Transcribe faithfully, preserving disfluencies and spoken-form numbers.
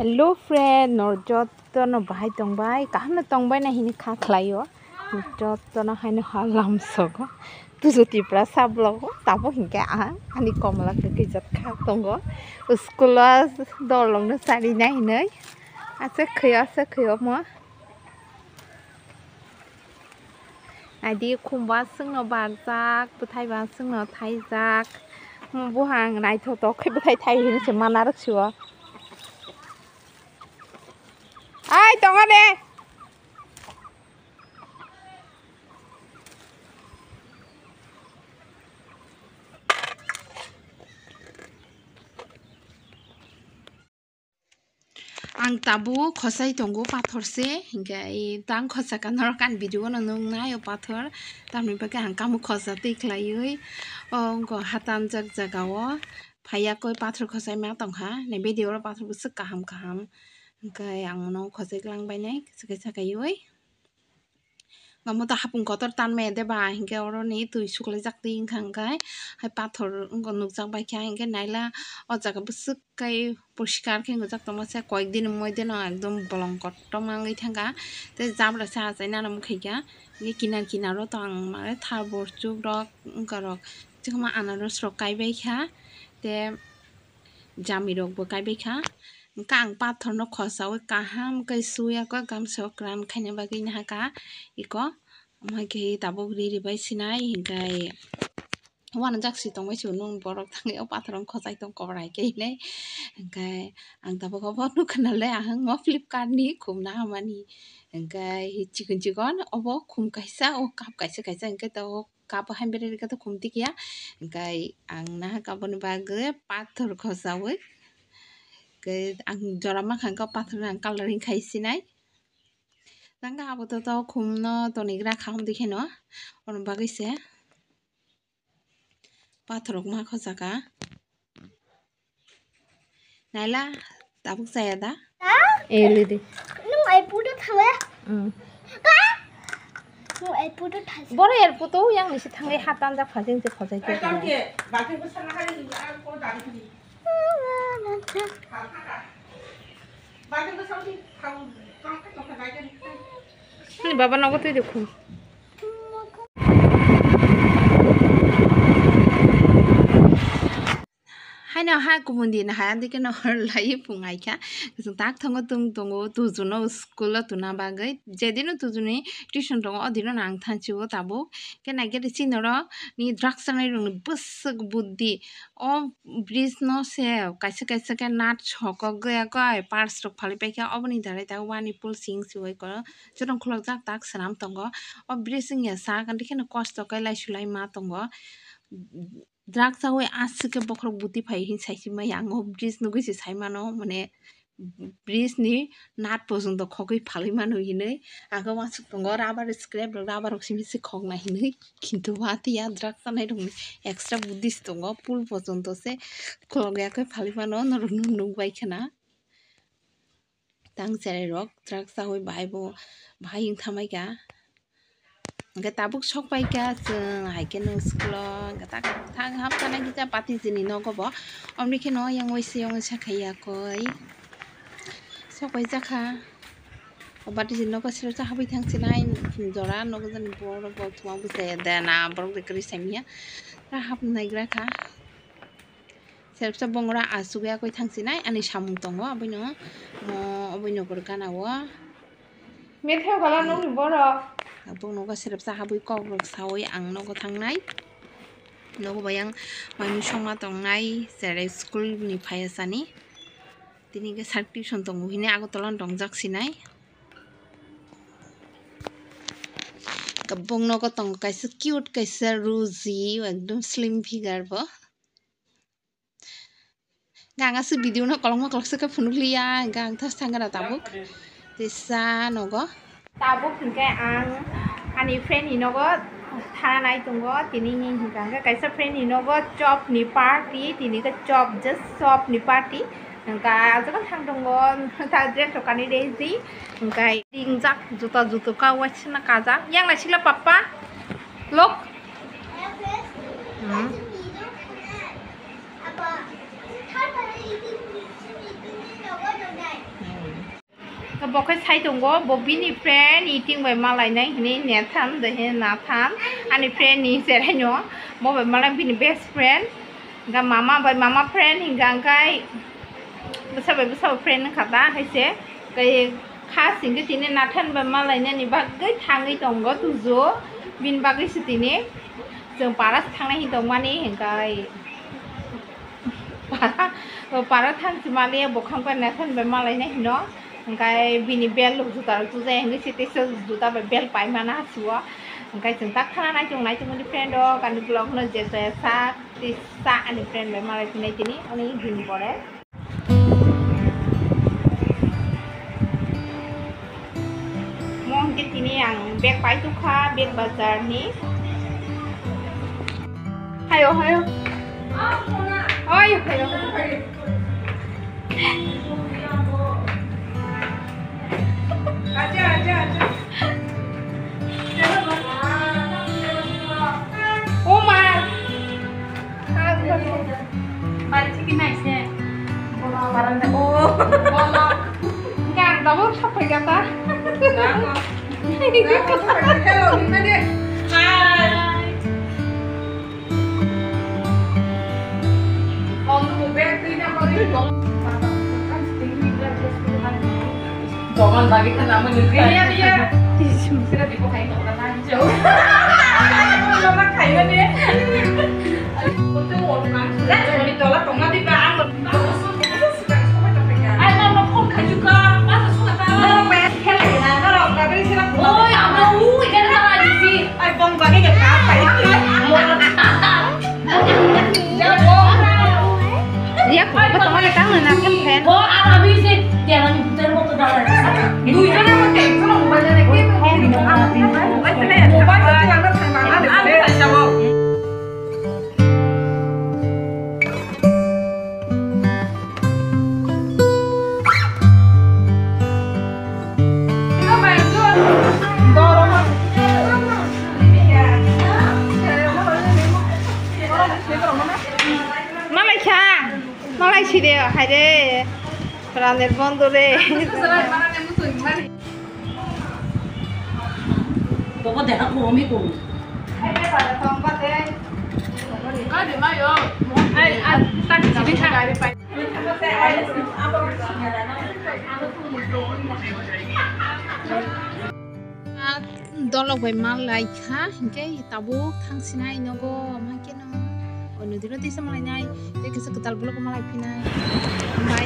Hello friend, nor jotono bahai tongbai, kaham no tongbai na hini kha khlaio. Jotono haino ha lamsogo. Tuju Tiprasa vlog o, tabuk hinkhe ang ani komla khe kisa kha tongo. School o dolong no chari na hinwi. Ase khwio, ase khwio mo. Naidi khumba songno barjak, bwthaiba songno thaijak. Buphang naithotok khe bwthai thai hinwi se mana rwk sio. Ai, tongo de. Ang tabuk khosai tongo pathor se, hinkhe tang khosa ka norok ani video no nuknai o pathor, tamni bagwi ang kamo khosa twi khlaiwi o wngkha hatanjak jaga o phaiya koi pathor khosai ma tongkha, nai video o pathor bwswk kaham kaham, hinkhe ang no khosai langbainai kisa kisa kaiwi. Omo to hapung kotor tanmaya de ba, hinkhe oro ni twi suklaijak twi wngkha, hinkhe hai pathor wngkha nukjak baikha, hinkhe naila o jaga bwswk kai poriskar khe nukjak tongma se, koyek din moi deno ekdom bolong kotor ma wngwi thangkha, tei jabra se achai nana mukhaikha, hinkhe kinar kinar o to ang mane tharbo chuk rok wngka rok, chikma anaros rok kaibaikha, tei jami rok bo kaibaikha. Hwnkhe ang pathor no khosaui kaham khe suya khe gamsa o kwran khaina bagwi nahaka iko. Omo hai khe tabuk ri ribai sinai hinkhe uanajak si tongbai se nung borok thangwi o pathor wng khosai tong kobor hai khe hinwi. Hinkhe ang tabuk obo nukha nalai ahang o Flipkart ni khum nahamani. Hinkhe hi chikon chikon obo khum kaisa o cup kaisa kaisa hinkhe tabuk cup o hai berwi rwkhe khum tikya. Hinkhe ang nahaka aboni bagwi pathor khosaui. Khe ang jora mankha khe o pathor no ang colouring khai sinai. Tangka abo to, to khum no tonigra kha hwn dikhe no. Ono bagwi se pathor rok ma khosaka. Naila tabuk chaya da? Ha? Eh, lidi. Nung ai puto thawe? Mm. Ka? Nung ai puto thase. Boro airport o yang nisi thangai hatan jak phajeng se khojai. Ni baba nogo twi de khum. Haino ha kubun din ha dikhe no lai phung ai kha. Chwng tak thango tung tongo tujuno school o tuna bagwi. Jedino tujuni tuition tongo o dino no ang thanchi o tabuk. Khe naikhe chini oro ni drugs chanai rokni bwswk buddhi. O bridge no se kaisa kaisa khe nut sokogwi yakoi parts rok phalwi paikha. Oboni darai ta wani pul sing siwai koro jorong khulokjak tak swnam tongo. O bridge wngya sak dikhe no kosto khe lai sulai ma tongo. Drugs chawi aswk khe bokhorok buti phai hin sai si maya ang o bridge nugwi se sai mano mane. Bridge ni nut pojonto khogwi phalwi mano hinwi. Ang khe uansuk tongo rubber scrap rok rubber rok simi se khogna hinwi. Kintu watiya drugs chanai rokni extra buddhist tongo, pool pojonto se khogwi yakhe phalwi mano norok nuk bai khana. Tang cherai rok drugs chawi bahai bo bahai wng thamai kha. Hingke tabuk sok pai kha chwng, hai khe no school o hingke tak thang hap tanai kisa pati chini nogo bo. Omni khe no yang waisa yang waisa khai ya koi. Sok pai jakha. O pati chini nogo sero cha habui thang chinai jora nogo jani borok bo thuma bwsai ya de na borok de kwrwi sai manya. Ta hap nai gra kha. Sersa bongra asugwi akoi thangsinai ani samung tongo, aboino mo oboino gor gana o. Methai bala nokni borok. Tabuk nogo sersa habwi kok rok sawi ang nogo thangnai. Nogo bai ang manwi songma tongnai, cherai school ni phaiya sani. Tini hwnkhe sir tuition tongo hwnwi Agartala no tongjak sinai. Tabuk nogo tongo kaisa cute kaisa Ruji, ekdom slim figure bo. Hingke ang aswk video no kolokma koloksa khe phunukliya, hingke ang thas thangkhe na tabuk tisa nogo. Tabuk hingke ang ani friend ni nogo thanai tongo, tini hingka hingke kaisa friend ni nogo chop ni party, tini khe chop just chop ni party, hingke aswk thang tongo ta dress rok kanwi ready, hingke ringjak juta juto ka waisana kajak, yang naisikla papa lok. Hmm. Bo khe sai tongo, bo bini friend, eating bai malainai hinwi Nathan, de he Nathan, ani friend ni cherai no, bo bai malai bini best friend, hingkha mama bai mama friend, hingkha hingkai bwsa bai bwsa friend wngkha ta, hai se, kai kha singkhe tini Nathan bai malainani bagwi thangwi tongo tujo, bini bagwi se tini chwng para se thangnai hin tongmani, hingkai. Para, para thang si mali ya, bo khang pai Nathan bai malai nai hino. Hingkai bini bel rok juta rok tujai hingke si tesa juta bai bel pai mana hasiwo. Hingkai chwng tak thana nai chwng nai chwng ni friend rok ani vlog no je jaya sa tisa ani friend bai malai phinai tini oni bini pore. Mo hingke tini ang bag pai tongkha, bag bazar ni. Hayo, hayo. Hayo, hayo. Acha, acha, acha. Oh my. Bari chicken nice. Baranda. Oh. Hingke ang tabuk sok phaikha ta. Hello, Mimani. Hi. Dogan bagi kan nama nyuruh. Iya, iya. Sira di bukai nggak pernah hijau. Mama kayu nih. Untuk orang sudah di tolak tongah di bang. Ay, mama phone kayu ka. Masa suka ta? Mama pengen sekali ya. Kalau nggak beri sira. Oi, abang, uh, ikan apa lagi sih? Ay, bang bagi nggak apa itu. Ya, kok tongani tang na kan pen. Bo, ar ami se tiarani butar moto dala. Duijon amo te ekjon mobile dala. Mobile dala. Mobile dala. Mobile dala. Malai kha, malai si de, hai de, raner bondo de. Bobo deha komi komi. Ai, ai, tak sini kha. Dolok bai mal lai kha, hinkhe tabuk thang sinai nogo, ma khe no, o nodi no tisa malai nai, tei kisa kwtal bolok malai phinai, bai.